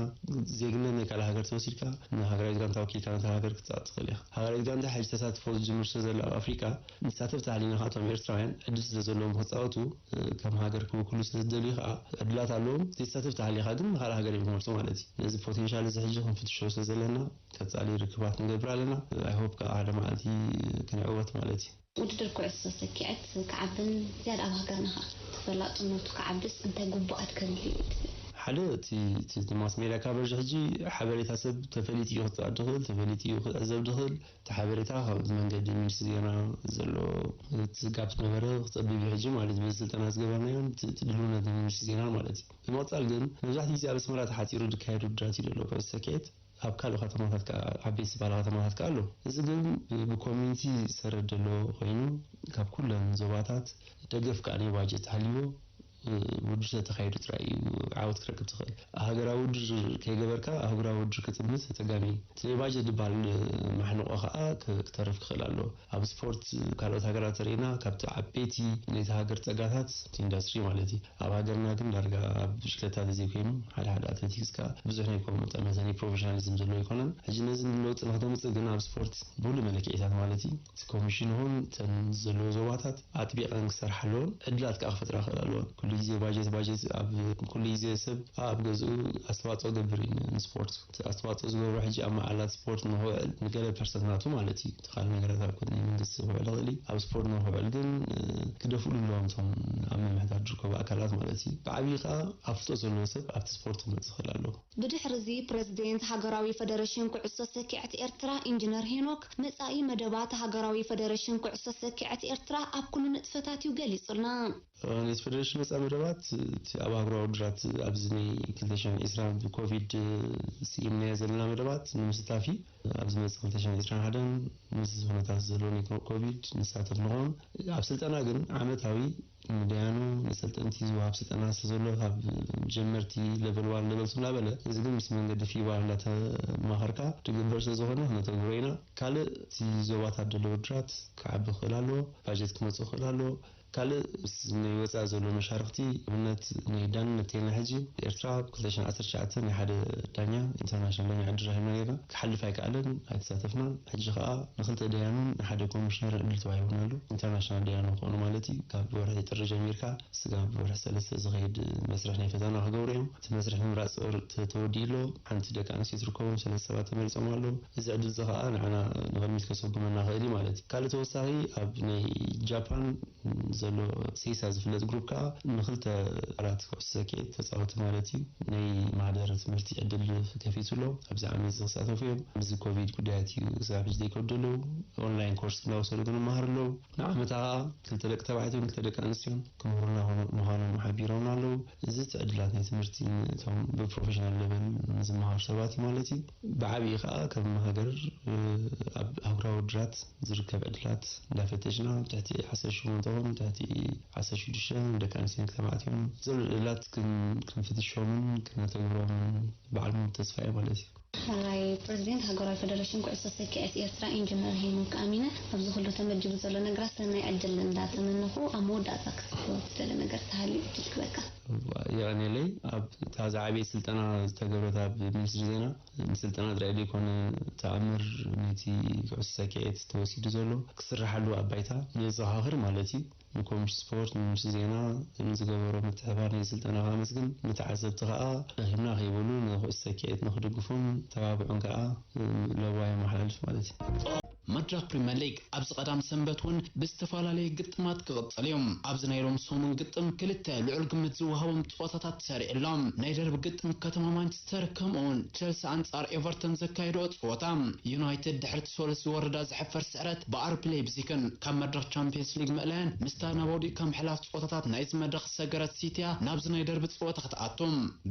ዜግነት ናይ ካልእ ሃገር ተወሲድካ ንሃገራዊት ጋንታ ወኪልካ ነታ ሃገር ክትጻወት ትኽእል ኢኻ። ሃገራዊት ጋንታ ሕጂ ተሳትፎ ዝጅምር ስለ ዘሎ ኣብ ኣፍሪቃ ንሳተፍ ተሃሊና ከኣ እቶም ኤርትራውያን ዕድል ስለ ዘለዎም ክጻወቱ፣ እ፣ ከም ሃገር ክውክሉ ስለ ዝደልዩ ከኣ ዕድላት ኣለዎም። ዘይትሳተፍ ተሃሊኻ ግን ንኻልእ ሃገር እዮም ክመርጹ ማለት እዩ። ነዚ ፖቴንሻል እዚ ሕጂ ክንፍትሾ ስለ ዘለና ቀጻሊ ርክባት ንገብር ኣለና። ኣይ ሆፕ ከኣ ሓደ መዓልቲ ክንዕወት ማለት እዩ። ውድድር ኩዕሶ ሰኪዐት ክዓብን ዝያዳ ኣብ ሃገርና ከኣ ተፈላጥነቱ ክዓብስ እንታይ ግቡኣት ከድልዩ እዩ ትብል? ሓደ እቲ እቲ እቲ ማስ ሜድያ ካቨሬጅ ሕጂ ሓበሬታ ሰብ ተፈሊጡ እዩ ክፅዕድ ድኽእል፣ ተፈሊጡ እዩ ክዕዘብ ድኽእል። እቲ ሓበሬታ ካብ መንገዲ ሚኒስትሪ ዜና ዘሎ ትጋብ ነበረ ክፀብብ እዩ ሕጂ ማለት እዩ። በዚ ስልጠና ዝገበርናዮን እቲ እቲ ድልውነት ናይ ሚኒስትሪ ዜና ማለት እዩ። ብምቕፃል ግን መብዛሕትኡ ግዜ ኣብ ኣስመራ ተሓፂሩ ዝካየድ ውድድራት እዩ ዘሎ ኩዕሶ ሰኪዔት። ኣብ ካልእ ከተማታት ከኣ ዓበይቲ ዝበሃላ ከተማታት ከኣ ኣሎ። እዚ ግን ብኮሚኒቲ ዝሰረድ ዘሎ ኮይኑ ካብ ኩለን ዞባታት ደገፍ ከኣ ናይ ባጀት ሃልይዎ ውድድር ተተኻይዱ ጥራይ እዩ ዓወት ክረክብ ትኽእል። ሃገራዊ ውድድር ከይገበርካ ኣህጉራዊ ውድድር ክጥምት ተጋሚ እቲ ናይ ባጀት ዝበሃል ማሕንቆ ከኣ ክተርፍ ክኽእል ኣሎ። ኣብ ስፖርት ካልኦት ሃገራት ተሪእና ካብቲ ዓበይቲ ናይቲ ሃገር ጸጋታት እቲ ኢንዳስትሪ ማለት እዩ። ኣብ ሃገርና ግን ዳርጋ ኣብ ብሽክለታ ተዘይኮይኑ ሓደ ሓደ ኣትሌቲክስ ከኣ ብዙሕ ናይ ከምኡ ጠመተ ናይ ፕሮፌሽናሊዝም ዘሎ ኣይኮነን። ሕጂ ነዚ ለውጢ ንክተምፅእ ግን ኣብ ስፖርት ብሉ መለክዒታት ማለት እዩ እቲ ኮሚሽን ይኹን እተን ዘለዎ ዞባታት ኣጥቢቐን ክሰርሓ ኣለዎን ዕድላት ከኣ ክፈጥራ ክእል ኣለዎን። ኩሉ ግዜ ባጀት ባጀት ኣብ ኩሉ ግዜ ሰብ ኣብ ገዝኡ ኣስተዋፅኦ ገብር እዩ ንስፖርት። እቲ ኣስተዋፅኦ ዝገብሮ ሕጂ ኣብ መዓላት ስፖርት ንክውዕል ንገለ ፐርሰንት ናቱ ማለት እዩ። እቲ ካልእ ነገራት ኣብ ናይ መንግስቲ ክውዕል ይኽእል እዩ። ኣብ ስፖርት ንክውዕል ግን ክደፍእሉ ኣለዎም እቶም ኣብ ምምሕዳር ዝርከቡ ኣካላት ማለት እዩ። ብዓብዪ ከዓ ኣፍልጦ ዘለዎ ሰብ ኣብቲ ስፖርት ክመፅእ ይኽእል ኣለዎ። ብድሕሪ እዚ ፕረዚደንት ሃገራዊ ፈደረሽን ኩዕሶ ሰኪዐት ኤርትራ ኢንጅነር ሄኖክ መጻኢ መደባት ሃገራዊ ፈደረሽን ኩዕሶ ሰኪዐት ኤርትራ ኣብ ኩሉ ንጥፈታት'ዩ ገሊጹልና። ነቲ ፈደረሽን መጻኢ መደባት እቲ ኣብ ኣህጉራዊ ውድድራት ኣብዚ ናይ ክልተ ሽሕን ዕስራን ብኮቪድ ስኢንናዮ ዘለና መደባት ንምስታፍ እዩ። ኣብ ዝመጽእ ክልተ ሽሕን ዕስራን ሓደን ምስዚ ኩነታት ዘሎ ናይ ኮቪድ ንሳተፍ ንኾን። ኣብ ስልጠና ግን ዓመታዊ ንደያኑ ንሰልጠንቲ ዝወሃብ ስልጠና ስለዘሎ ካብ ጀመርቲ ለቨል ዋን ለቨል ቱ እናበለ እዚ ግን ምስ መንገዲ ፊባ እንዳተማኸርካ ትግበር ስለዝኾነ ክነተግብሮ ኢና። ካልእ እቲ ዞባታት ዘሎ ውድራት ክዓቢ ክኽእል ኣለዎ፣ ባጀት ክመፅእ ክኽእል ኣለዎ። ካልእ ምስ ናይ ወፃኢ ዘሎ መሻርክቲ ኣብነት ናይ ዳን መቴና ሕጂ ኤርትራ ብ ክልተ ሽሕን ዓሰርተ ትሽዓተን ናይ ሓደ ዳኛ ኢንተርናሽናል ዳኛ ዕድል ረኺብና ጌርና ክሓልፍ ኣይከኣለን ኣይተሳተፍናን። ሕጂ ከዓ ንክልተ ደያኑን ንሓደ ኮሚሽነር ዕድል ተዋሂቡና ኣሎ። ኢንተርናሽናል ደያኑ ክኾኑ ማለት እዩ። ካብ ወርሒ ጥሪ ጀሚርካ ስጋብ ወርሒ ሰለስተ ዝኸይድ መስርሕ ናይ ፈተና ክገብሩ እዮም። እቲ መስርሕ ምምራፅ ተወዲኡ ኣሎ። ሓንቲ ደቂ ኣንስትዮ ትርከቦም ሰለስተ ሰባት ተመሪፆም ኣለዉ። እዚ ዕድል እዚ ከዓ ንዓና ንቕድሚት ከሰጉመና ክእል እዩ ማለት እዩ። ካልእ ተወሳኺ ኣብ ናይ ጃፓን ዘሎ ሴሳ ዝፍለጥ ግሩፕ ከዓ ንክልተ ኣራት ኩዕሶ ሰኪዔት ተፃወቲ ማለት እዩ ናይ ማህደር ትምህርቲ ዕድል ከፊቱ ኣሎ። ኣብዚ ዓመት እዚ ክሳተፉ እዮም። ምስዚ ኮቪድ ጉዳያት እዩ ክሳብ ሕጂ ዘይከብዱ ኣለዉ። ኦንላይን ኮርስ እናወሰዱ ግን ይመሃሩ ኣለዉ። ንዓመታ ከዓ ክልተ ደቂ ተባዕትዮን ክልተ ደቂ ኣንስትዮን ክምህሩና ምዃኖም ሓቢሮምና ኣለዉ። እዚ እቲ ዕድላት ናይ ትምህርቲ እቶም ብፕሮፌሽናል ለቨል ንዝመሃሩ ሰባት እዩ ማለት እዩ። ብዓብዪ ከዓ ከም ሃገር ኣብ ኣህጉራዊ ውድራት ዝርከብ ዕድላት እንዳፈተሽና ትሕቲ ዓሰርተ ሸሞንተ ኹን ትሕቲ ዓሰርተ ሽዱሽተ ደቂ ኣንስትዮን ተባዕትዮን ዘሎ ዕድላት ክንፍትሾምን ክነተግብሮምን ባዕሉ ተስፋ እዩ ማለት እዩ። ሕራይ ፕረዚደንት ሃገራዊ ፈደረሽን ኩዕሶ ሰኪዐት ኤርትራ ኢንጅነር ሄኖክ ኣሚነ ኣብዚ ኩሉ ተመዲቡ ዘሎ ነገራት ሰናይ ዕድል እንዳተመነኹ ኣብ መወዳእታ ክትብሎ ትደሊ ነገር ተሃልዩ ዕድል ክበካ። የቐንየለይ። ኣብ እታ ዝዓበየ ስልጠና ዝተገብረት ኣብ ሚኒስትሪ ዜና ንስልጠና ጥራይ ዘይኮነ ተኣምር ነቲ ኩዕሶ ሰኪዔት ተወሲዱ ዘሎ ክስርሓሉ ኣብ ባይታ ንዘኻኽር ማለት እዩ። ንኮሚሽን ስፖርት፣ ንሚኒስትሪ ዜና ንዝገበሮ ምትሕብባር ናይ ስልጠና ከመስግን፣ ንተዓዘብቲ ከኣ ደኺምና ከይበሉ ንኩዕሶ ሰኪዔት ንክድግፉን ተባብዑን ከኣ ለበዋ የመሓላልፍ ማለት እዩ። መድረኽ ፕሪመር ሊግ ኣብዚ ቀዳም ሰንበት እውን ብዝተፈላለየ ግጥማት ክቕጽል እዩ። ኣብዚ ናይ ሎም ሰሙን ግጥም ክልተ ልዑል ግምት ዝወሃቦም ፀወታታት ተሰሪዑ ኣሎ። ናይ ደርቢ ግጥም ከተማ ማንቸስተር ከምኡ እውን ቸልሲ ኣንጻር ኤቨርተን ዘካየድኦ ፀወታ ዩናይትድ ድሕሪ እቲ ሶለስ ዝወረዳ ዘሕፈር ስዕረት ብኣርቢ ሌይፕዚግን ካብ መድረኽ ቻምፒየንስ ሊግ ምእላያን ምስታ ናብ ኣውዲቕካ ምሕላፍ ፀወታታት ናይዚ መድረኽ ዝሰገረት ሲቲያ ናብዚ ናይ ደርቢ ፀወታ ክትኣቱ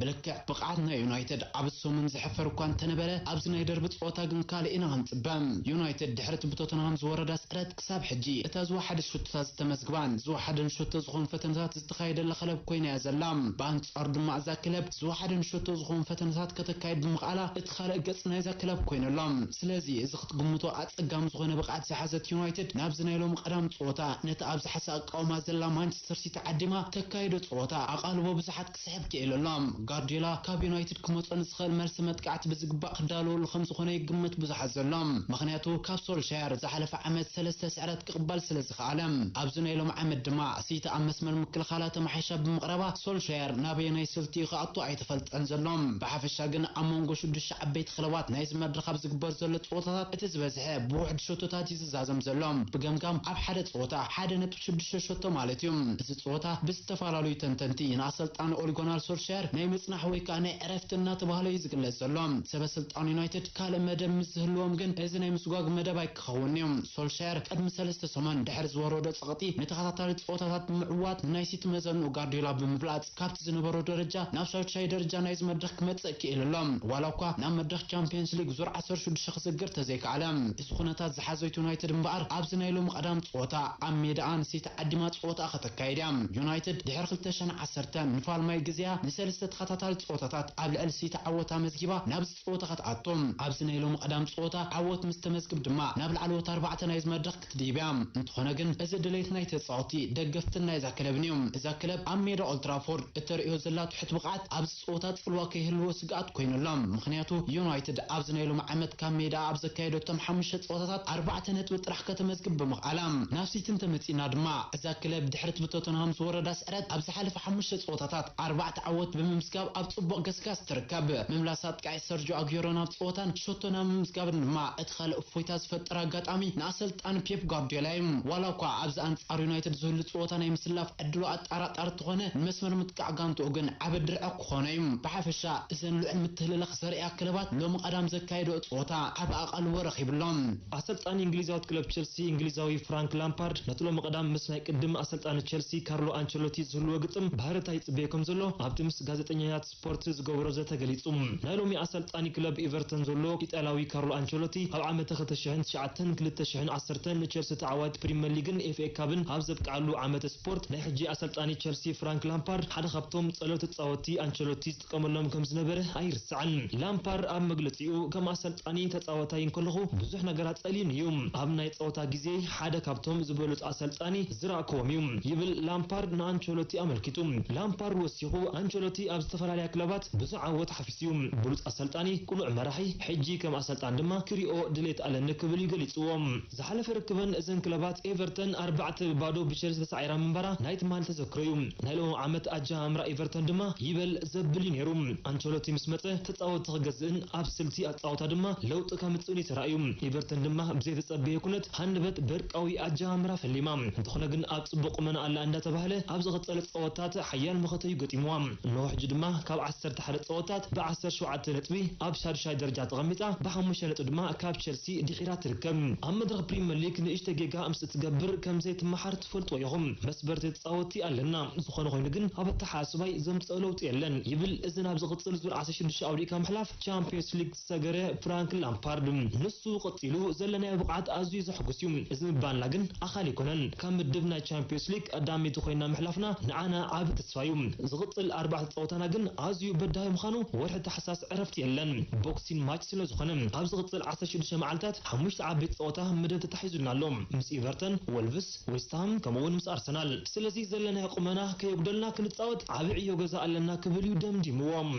ብልክዕ ብቕዓት ናይ ዩናይትድ ኣብዚ ሰሙን ዘሕፈር እኳ እንተነበረ ኣብዚ ናይ ደርቢ ፀወታ ግን ካልእ ኢና ክንፅበ። ዩናይትድ ድሕሪ እቲ ብቶተንሃም ዝወረዳ ስዕረት ክሳብ ሕጂ እታ ዝወሓደ ሹቶታት ዝተመዝግባን ዝወሓደን ሹቶ ዝኾኑ ፈተነታት ዝተኻየደላ ክለብ ኮይና እያ ዘላ። ብኣንፃሩ ድማ እዛ ክለብ ዝወሓደን ሹቶ ዝኾኑ ፈተነታት ከተካይድ ብምኽኣላ እቲ ካልእ ገፅ ናይዛ ክለብ ኮይኑ ኣሎ። ስለዚ እዚ ክትግምቶ ኣፀጋሚ ዝኾነ ብቕዓት ዝሓዘት ዩናይትድ ናብዚ ናይ ሎሚ ቀዳም ፀወታ ነቲ ኣብ ዝሓሰ ኣቃውማ ዘላ ማንቸስተር ሲቲ ዓዲማ ተካይዶ ፀወታ ኣቓልቦ ብዙሓት ክስሕብ ክኢሉ ኣሎ። ጋርዲዮላ ካብ ዩናይትድ ክመጾ ንዝኽእል መልሲ መጥቃዕቲ ብዝግባእ ክዳለወሉ ከም ዝኾነ ይግመት ብዙሓት ዘሎ። ምኽንያቱ ካብ ሶልሻየር ዝሓለፈ ዓመት ሰለስተ ስዕረት ክቕበል ስለ ዝኸኣለ፣ ኣብዚ ናይ ሎሚ ዓመት ድማ ሲቲ ኣብ መስመር ምክልኻላ ተመሓይሻ ብምቕረባ፣ ሶልሻየር ናበየናይ ስልቲ ክኣቱ ኣይተፈልጠን ዘሎ። ብሓፈሻ ግን ኣብ መንጎ ሽዱሽተ ዓበይቲ ክለባት ናይዚ መድረኽ ኣብ ዝግበር ዘሎ ፀወታታት እቲ ዝበዝሐ ብውሕድ ሸቶታት እዩ ዝዛዘም ዘሎ። ብገምጋም ኣብ ሓደ ፀወታ ሓደ ነጥቢ ሽዱሽተ ሸቶ ማለት እዩ። እዚ ፀወታ ብዝተፈላለዩ ተንተንቲ ንኣሰልጣኒ ኦሊጎናር ሶልሻየር ናይ ምፅናሕ ወይ ከዓ ናይ ዕረፍቲ እናተባህለ እዩ ዝግለፅ ዘሎ። ሰበ ስልጣን ዩናይትድ ካልእ መደብ ምስ ዝህልዎም ግን እዚ ናይ ምስጓግ መደብ ኣይክኸውን እዩ። ሶልሻየር ቅድሚ ሰለስተ ሰሙን ድሕሪ ዝወረዶ ፀቕጢ ንተኸታታሊ ፀወታታት ብምዕዋት ናይ ሲቲ መዘንኡ ጋርዲዮላ ብምብላፅ ካብቲ ዝነበሮ ደረጃ ናብ ሻድሻይ ደረጃ ናይዚ መድረኽ ክመፅእ ክኢሉ ኣሎ። ዋላ እኳ ናብ መድረኽ ቻምፒየንስ ሊግ ዙር ዓሰርተ ሽዱሽተ ክስግር ተዘይከኣለ። እዚ ኩነታት ዝሓዘት ዩናይትድ እምበኣር ኣብዚ ናይ ሎሚ ቀዳም ፀወታ ኣብ ሜዳኣ ንሲቲ ዓዲማ ፀወታ ከተካይድ እያ። ዩናይትድ ድሕሪ ክልተ ሽሕን ዓሰርተን ንፋልማይ ግዜያ ንሰለስተ ተኸታታሊ ፀወታታት ኣብ ልዕሊ ሲቲ ዓወት ኣመዝጊባ ናብዚ ፀወታ ክትኣቱ። ኣብዚ ናይ ሎሚ ቀዳም ፀወታ ዓወት ምስ ተመዝግብ ድማ ናብ ላዕለዎት ኣርባዕተ ናይዚ መድረኽ ክትድይብ እያ። እንተኾነ ግን እዚ ድሌት ናይ ተፃወቲ ደገፍትን ናይዛ ክለብን እዩ። እዛ ክለብ ኣብ ሜዳ ኦልትራፎርድ እተርእዮ ዘላ ትሑት ብቕዓት ኣብዚ ፀወታ ፅልዋ ከይህልዎ ስግኣት ኮይኑሎም። ምኽንያቱ ዩናይትድ ኣብዚ ናይ ሎሚ ዓመት ካብ ሜዳ ኣብ ዘካየደቶም ሓሙሽተ ፀወታታት ኣርባዕተ ነጥቢ ጥራሕ ከተመዝግብ ብምኽኣላ። ናብ ሲቲ እንተመፂና ድማ እዛ ክለብ ድሕሪ እቲ ብቶተንሃም ዝወረዳ ስዕረት ኣብ ዝሓለፈ ሓሙሽተ ፀወታታት ኣርባዕተ ዓወት ብምምዝጋብ ኣብ ፅቡቕ ገስጋስ ትርከብ። ምምላስ ኣጥቃዒ ሰርጆ ኣጉዌሮ ናብ ፀወታን ሸቶ ናብ ምምዝጋብን ድማ እቲ ካልእ እፎይታ ዝፈጥር ኣጋጣሚ ንኣሰልጣኒ ፔፕ ጓርዲዮላ እዩ። ዋላ እኳ ኣብዚ ኣንፃር ዩናይትድ ዝህሉ ፀወታ ናይ ምስላፍ ዕድሉ ኣጠራጣሪ እንተኾነ፣ ንመስመር ምጥቃዕ ጋንትኡ ግን ዓቢ ድርዒ ክኾኖ እዩ። ብሓፈሻ እዘን ልዑል ምትህልላኽ ዘርእያ ክለባት ሎሚ ቀዳም ዘካየደኦ ፀወታ ዓቢ ኣቓልቦ ረኺብሎም። ኣሰልጣኒ እንግሊዛዊት ክለብ ቸልሲ እንግሊዛዊ ፍራንክ ላምፓርድ ነቲ ሎሚ ቀዳም ምስ ናይ ቅድም ኣሰልጣኒ ቸልሲ ካርሎ ኣንቸሎቲ ዝህልዎ ግጥም ባህርታ ይጽበዮ ከም ዘሎ ኣብቲ ምስ ጋዜጠኛታት ስፖርት ዝገበሮ ዘተ ገሊጹ። ናይ ሎሚ ኣሰልጣኒ ክለብ ኤቨርተን ዘሎ ኢጣልያዊ ካርሎ ኣንቸሎቲ ኣብ ዓመተ ክልተ ሽሕን ትሽዓተን ክልተ ሽሕን ዓሰርተን ንቸልሲ ተዓዋቲ ፕሪምየር ሊግን ኤፍ ኤ ካፕን ኣብ ዘብቅዓሉ ዓመተ ስፖርት ናይ ሕጂ ኣሰልጣኒ ቸልሲ ፍራንክ ላምፓርድ ሓደ ካብቶም ጸለውቲ ተጻወትቲ ኣንቸሎቲ ዝጥቀመሎም ከም ዝነበረ ኣይርስዓን። ላምፓርድ ኣብ መግለጺኡ ከም ኣሰልጣኒ ተጻዋታይ እንከለኹ ብዙሕ ነገራት ጸልዩኒ እዩ። ኣብ ናይ ጸወታ ግዜ ሓደ ካብቶም ዝበለጹ ኣሰልጣኒ ዝረኣክዎም እዩ ይብል ላምፓርድ ንኣንቸሎቲ ኣመልኪቱ። ላምፓርድ ወሲኹ ኣንቸሎቲ ኣብ ዝተፈላለያ ክለባት ብዙሕ ዓወት ሓፊሱ እዩ። ብሉጽ ኣሰልጣኒ፣ ቅኑዕ መራሒ፣ ሕጂ ከም ኣሰልጣኒ ድማ ክሪኦ ድሌት ኣለኒ ክብል እዩ ገሊጽዎ። ዝሓለፈ ርክበን እዘን ክለባት ኤቨርተን ኣርባዕተ ብባዶ ብቸልሲ ተሳዒራ ምንባራ ናይ ትማሊ ተዘክሮ እዩ። ናይ ሎሚ ዓመት ኣጀማምራ ኤቨርተን ድማ ይበል ዘብል እዩ ነይሩ። ኣንቸሎቲ ምስ መጸ ተጻወትቲ ክገዝእን ኣብ ስልቲ ኣጻወታ ድማ ለውጢ ከምጽእን እዩ ተራእዩ። ኤቨርተን ድማ ብዘይተጸበየ ኩነት ሃንደበት በርቃዊ ኣጀማምራ ፈሊማ። እንተኾነ ግን ኣብ ጽቡቕ ቁመና ኣላ እንዳተባህለ ኣብ ዝቐጸለ ጸወታት ሓያል መኸተ እዩ ገጢምዋ። እነሆ ሕጂ ድማ ካብ ዓሰርተ ሓደ ጸወታት ብዓሰርተ ሸውዓተ ነጥቢ ኣብ ሻድሻይ ደረጃ ተቐሚጣ ብሓሙሽተ ነጥቢ ድማ ካብ ቸልሲ ድሒራ ትርከብ። ኣብ መድረኽ ፕሪምየር ሊግ ንእሽተ ጌጋ ምስ እትገብር ከም ዘይትመሓር ትፈልጥዎ ኢኹም። መስበርቲ ተጻወትቲ ኣለና። ዝኾነ ኮይኑ ግን ኣብ ኣተሓሳስባይ ዘምጽኦ ለውጢ የለን ይብል እዚ ናብ ዝቕጽል ዙር ዓሰርተ ሽዱሽተ ኣውዲእካ ምሕላፍ ቻምፒዮንስ ሊግ ዝሰገረ ፍራንክ ላምፓርድ። ንሱ ቀጺሉ ዘለናዮ ብቕዓት ኣዝዩ ዘሕጉስ እዩ። እዚ ምባልና ግን ኣኻሊ ኣይኮነን። ካብ ምድብ ናይ ቻምፒዮንስ ሊግ ቀዳመይቲ ኮይና ምሕላፍና ንዓና ዓቢ ተስፋ እዩ። ዝቕጽል ኣርባዕተ ጸወታና ግን ኣዝዩ በዳሂ ምዃኑ ወርሒ ታሕሳስ ዕረፍቲ የለን። ቦክሲን ማች ስለ ዝኾነ ኣብ ዝቕጽል ዓሰርተ ሽዱሽተ መዓልታት ሓሙሽተ ዓበይቲ ጸወታ መደብ ተታሒዙልና ኣሎ። ምስ ኤቨርተን፣ ወልቭስ፣ ዌስትሃም ከምኡውን ምስ ኣርሰናል። ስለዚ ዘለናዮ ቁመና ከየጉደልና ክንጻወት ዓቢ ዕዮ ገዛ ኣለና ክብል እዩ ደምዲምዎ።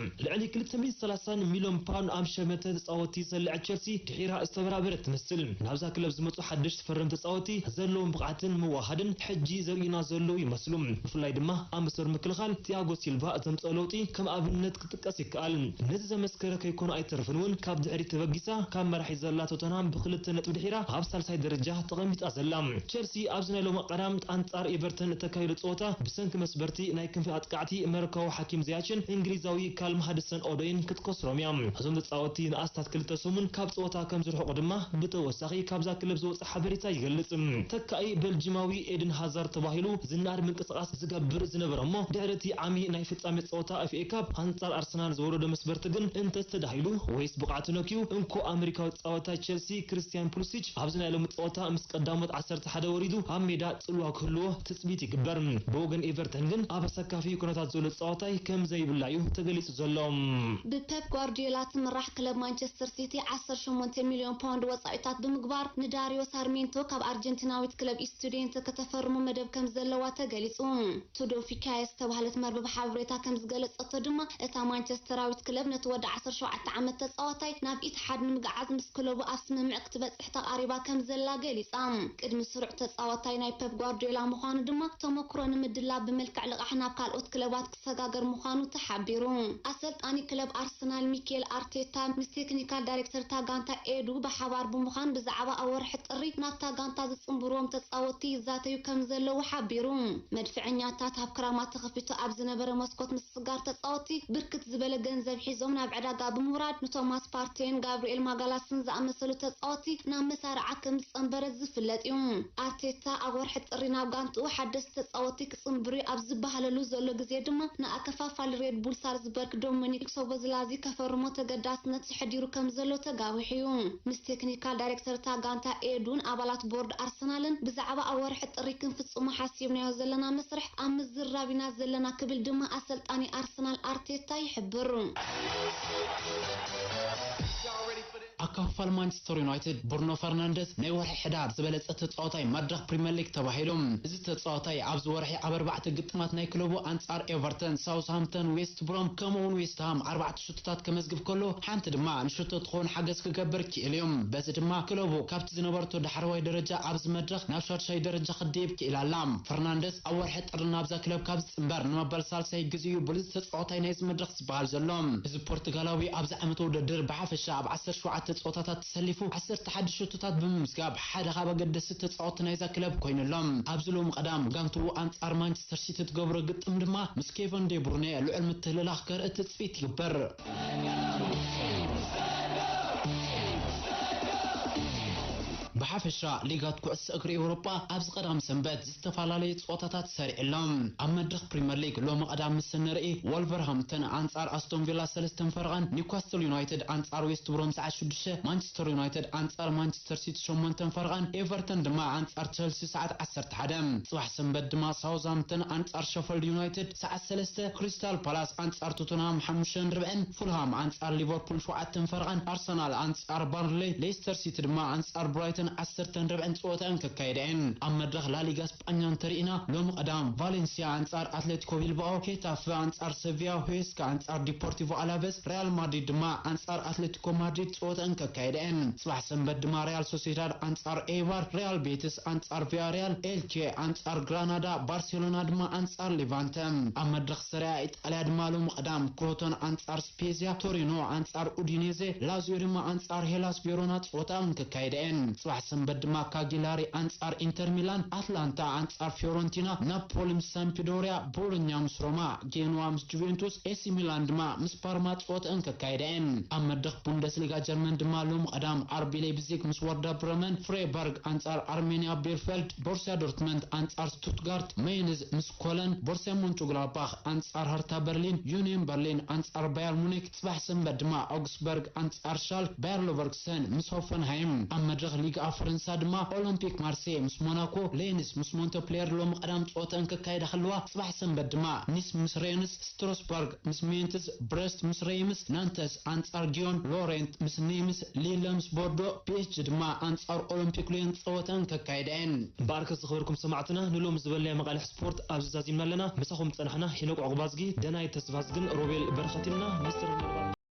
ልዕሊ ክልተ ሚእቲ ሰላሳን ሚልዮን ፓውንድ ኣብ ሸመተ ተጻወትቲ ዝሰልዐት ቸልሲ ድሒራ ዝተበራበረት ትመስል። ናብዛ ክለብ ዝመጹ ሓደሽቲ ፈረምቲ ተጻወትቲ ዘለዎም ብቕዓትን ምውህሃድን ሕጂ ዘርእዩና ዘለዉ ይመስሉ። ብፍላይ ድማ ኣብ መስመር ምክልኻል ቲያጎ ሲልቫ ዘምጽኦ ለውጢ ከም ኣብነት ክጥቀስ ይከኣል። ነዚ ዘመስከረ ከይኮነ ኣይተርፍን እውን ካብ ድሕሪት ተበጊሳ ካብ መራሒት ዘላ ቶተንሃም ብክልተ ነጥቢ ድሒራ ኣብ ሳልሳይ ደረጃ ተቐሚጣ ዘላ። ቸልሲ ኣብዚ ናይ ሎሚ ቀዳም ኣንጻር ኤቨርተን እተካየዶ ጸወታ ብሰንኪ መስበርቲ ናይ ክንፊ ኣጥቃዕቲ መረካዊ ሓኪም ዘያችን እንግሊዛዊ ካልም ሃድሰን ኦዶይን ክትከስሮም እያ። እዞም ተጻወትቲ ንኣስታት ክልተ ሰሙን ካብ ጸወታ ከም ዝርሕቁ ድማ ብተወሳኺ ካብዛ ክለብ ዝወጸ ሓበሬታ ይገልጽ። ተካኢ በልጂማዊ ኤድን ሃዛርድ ተባሂሉ ዝነኣድ ምንቅስቓስ ዝገብር ዝነበረ እሞ ድሕሪ እቲ ዓሚ ናይ ፍጻሜ ጸወታ ኤፍ ኤ ካፕ ኣንጻር ኣርሰናል ዝወረዶ መስበርቲ ግን እንተስተዳሂሉ ወይስ ብቕዓቱ ነክዩ እንኮ ኣመሪካዊ ተጻዋታይ ቸልሲ ክርስቲያን ፑሊሲች ኣብዚ ናይ ሎሚ ጸወታ ምስ ቀዳሞት ዓሰርተ ሓደ ወሪዱ ኣብ ሜዳ ጽልዋ ክህልዎ ትጽቢት ይግበር። ብወገን ኤቨርተን ግን ኣብ ኣሰካፊ ኩነታት ዘሎ ተጻዋታይ ከም ዘይብላ እዩ ተገሊጹ ዘሎ። ብፔፕ ጓርዲዮላ ትምራሕ ክለብ ማንቸስተር ሲቲ ዓሰርተ ሸሞንተ ሚልዮን ፓውንድ ወጻኢታት ብምግባር ንዳሪዮ ሳርሜንቶ ካብ ኣርጀንቲናዊት ክለብ ኢስቱዲየንተ ከተፈርሞ መደብ ከም ዘለዋ ተገሊጹ። ቱዶ ፊካየ ዝተባህለት መርበብ ሓበሬታ ከም ዝገለጸቶ ድማ እታ ማንቸስተራዊት ክለብ ነቲ ወዲ ዓሰርተ ሸውዓተ ዓመት ተጻዋታይ ናብ ኢትሓድ ንምግዓዝ ምስ ክለቡ ኣብ ስምምዕ ክትበ ክትበጽሕ ተቓሪባ ከም ዘላ ገሊጻ። ቅድሚ ስሩዕ ተጻዋታይ ናይ ፔፕ ጓርዲዮላ ምዃኑ ድማ፣ ተመክሮ ንምድላብ ብመልክዕ ልቓሕ ናብ ካልኦት ክለባት ክሰጋገር ምዃኑ ተሓቢሩ። ኣሰልጣኒ ክለብ ኣርሰናል ሚኬል ኣርቴታ ምስ ቴክኒካል ዳይሬክተር እታ ጋንታ ኤዱ ብሓባር ብምዃን ብዛዕባ ኣብ ወርሒ ጥሪ ናብታ ጋንታ ዝጽንብርዎም ተጻወትቲ ይዛተዩ ከም ዘለዉ ሓቢሩ። መድፍዐኛታት ኣብ ክራማት ተኸፊቱ ኣብ ዝነበረ መስኮት ምስግጋር ተጻወትቲ ብርክት ዝበለ ገንዘብ ሒዞም ናብ ዕዳጋ ብምውራድ ንቶማስ ፓርቴን ጋብሪኤል ማጋላስን ዝኣመሰሉ ተጻወትቲ ናብ መሳርዓ ከም ዝጸንበረ ዝፍለጥ እዩ። ኣርቴታ ኣብ ወርሒ ጥሪ ናብ ጋንትኡ ሓደስቲ ተጻወትቲ ክጽንብሩ ኣብ ዝበሃለሉ ዘሎ ግዜ ድማ ንኣከፋፋሊ ሬድ ቡል ሳልዝበርግ ዶሚኒክ ሶቦዝላዚ ከፈርሞ ተገዳስነት ተሕዲሩ ከም ዘሎ ተጋዊሑ እዩ። ምስ ቴክኒካል ዳይሬክተር እታ ጋንታ ኤዱን ኣባላት ቦርድ ኣርሰናልን ብዛዕባ ኣብ ወርሒ ጥሪ ክንፍጽሞ ሓሲብናዮ ዘለና መስርሕ ኣብ ምዝርራብ ኢና ዘለና ክብል ድማ ኣሰልጣኒ ኣርሰናል ኣርቴታ ይሕብር። ኣካፋል ማንቸስተር ዩናይትድ ብሩኖ ፈርናንደዝ ናይ ወርሒ ሕዳር ዝበለጸ ተጻዋታይ መድረኽ ፕሪምየር ሊግ ተባሂሉ። እዚ ተጻዋታይ ኣብዚ ወርሒ ኣብ ኣርባዕተ ግጥማት ናይ ክለቡ ኣንጻር ኤቨርተን፣ ሳውስሃምፕተን፣ ዌስት ብሮም ከምኡ እውን ዌስት ሃም ኣርባዕተ ሽቶታት ከመዝግብ ከሎ፣ ሓንቲ ድማ ንሽቶ ትኸውን ሓገዝ ክገብር ክኢሉ እዩ። በዚ ድማ ክለቡ ካብቲ ዝነበረቶ ዳሕረዋይ ደረጃ ኣብዚ መድረኽ ናብ ሻድሻይ ደረጃ ክድይብ ክኢላ ኣላ። ፈርናንደዝ ኣብ ወርሒ ጥሪ ናብዛ ክለብ ካብ ዝጽንበር ንመበል ሳልሳይ ግዜኡ ብሉጽ ተጻዋታይ ናይዚ መድረኽ ዝበሃል ዘሎ። እዚ ፖርቱጋላዊ ኣብዚ ዓመት ውድድር ብሓፈሻ ኣብ ዓሰርተ ሸውዓተ ጸወታታት ተሰሊፉ ዓሰርተ ሓደ ሽቶታት ብምምዝጋብ ሓደ ካብ ኣገደስቲ ተጻወትቲ ናይዛ ክለብ ኮይኑ ኣሎ። ኣብዚ ሎሚ ቀዳም ጋንትኡ ኣንጻር ማንቸስተር ሲቲ ትገብሮ ግጥም ድማ ምስ ኬቨን ዴ ብሩኔ ልዑል ምትህልላኽ ከርኢ ትጽቢት ይግበር። ብሓፈሻ ሊጋት ኩዕሶ እግሪ ኤውሮጳ ኣብዚ ቀዳም ሰንበት ዝተፈላለየ ጸወታታት ሰሪዑ ኣሎ። ኣብ መድረኽ ፕሪምየር ሊግ ሎሚ ቀዳም ምስ እንርኢ፣ ወልቨርሃምፕተን ኣንጻር ኣስቶን ቪላ ሰለስተን ፈረቓን፣ ኒውካስትል ዩናይትድ ኣንጻር ዌስት ብሮም ሰዓት ሽዱሽተ፣ ማንቸስተር ዩናይትድ ኣንጻር ማንቸስተር ሲቲ ሸሞንተን ፈረቓን፣ ኤቨርተን ድማ ኣንጻር ቸልሲ ሰዓት ዓሰርተ ሓደ። ጽባሕ ሰንበት ድማ ሳውዝሃምፕተን ኣንጻር ሸፈልድ ዩናይትድ ሰዓት ሰለስተ፣ ክሪስታል ፓላስ ኣንጻር ቶተንሃም ሓሙሽተን ርብዕን፣ ፉልሃም ኣንጻር ሊቨርፑል ሸውዓተን ፈረቓን፣ ኣርሰናል ኣንጻር ባርንሌይ፣ ሌስተር ሲቲ ድማ ኣንጻር ብራይተን ዓሰርተን ርብዕን ጸወታኣን ከካይዳ እየን። ኣብ መድረኽ ላሊጋ ስጳኛ እንተሪኢና፣ ሎሚ ቀዳም ቫሌንሲያ ኣንጻር ኣትሌቲኮ ቢልባኦ፣ ሄታፈ ኣንጻር ሰቪያ፣ ሁዌስካ ኣንጻር ዲፖርቲቮ ኣላቬስ፣ ሪያል ማድሪድ ድማ ኣንጻር ኣትሌቲኮ ማድሪድ ጸወታኣን ከካይዳ እየን። ጽባሕ ሰንበት ድማ ሪያል ሶሴዳድ ኣንጻር ኤይባር፣ ሪያል ቤቲስ ኣንጻር ቪያሪያል፣ ኤልቼ ኣንጻር ግራናዳ፣ ባርሴሎና ድማ ኣንጻር ሌቫንተ። ኣብ መድረኽ ሰሪያ ኢጣልያ ድማ ሎሚ ቀዳም ክሮቶን ኣንጻር ስፔዚያ፣ ቶሪኖ ኣንጻር ኡዲኔዜ፣ ላዚዮ ድማ ኣንጻር ሄላስ ቬሮና ጸወታኣን ከካይዳ እየን። ጽባሕ ሰንበት ድማ ካጊላሪ ኣንጻር ኢንተር ሚላን፣ ኣትላንታ ኣንጻር ፊዮረንቲና፣ ናፖሊ ምስ ሳምፒዶሪያ፣ ቦሎኛ ምስ ሮማ፣ ጌንዋ ምስ ጁቬንቱስ፣ ኤሲ ሚላን ድማ ምስ ፓርማ ጸወታኣን ከካይዳ እየን። ኣብ መድረኽ ቡንደስሊጋ ጀርመን ድማ ሎሚ ቀዳም ኣርቢ ሌይፕዚግ ምስ ወርዳ ብረመን፣ ፍሬበርግ ኣንጻር ኣርሜንያ ቤርፌልድ፣ ቦርሲያ ዶርትመንድ ኣንጻር ስቱትጋርት፣ ሜይንዝ ምስ ኮለን፣ ቦርሲያ ሞንቸግላባኽ ኣንጻር ሀርታ በርሊን፣ ዩኒየን በርሊን ኣንጻር ባየር ሙኒክ፣ ጽባሕ ሰንበት ድማ ኣውግስበርግ ኣንጻር ሻልክ፣ ባየር ሌቨርኩሰን ምስ ሆፈንሃይም። ኣብ መድረኽ ሊጋ ፈረንሳ ድማ ኦሎምፒክ ማርሴ ምስ ሞናኮ፣ ሌንስ ምስ ሞንተፕሌር ሎሚ ቀዳም ጸወተን ከካይዳ ከለዋ፣ ጽባሕ ሰንበት ድማ ኒስ ምስ ሬንስ፣ ስትሮስበርግ ምስ ሜንትስ፣ ብረስት ምስ ሬይምስ፣ ናንተስ ኣንጻር ጊዮን፣ ሎሬንት ምስ ኒምስ፣ ሊለ ምስ ቦርዶ፣ ፒኤስጂ ድማ ኣንጻር ኦሎምፒክ ሊዮን ጸወተን ከካይዳ እየን። እምበኣርከስ ዝኸበርኩም ሰማዕትና፣ ንሎሚ ዝበልናዮ መቓልሕ ስፖርት ኣብዚ ዛዚምና ኣለና። ምሳኹም ዝጸናሕና ሄኖክ ዑቕባዝጊ፣ ደናይት ተስፋዝግን ሮቤል በረኸት ኢልና። ሚስተር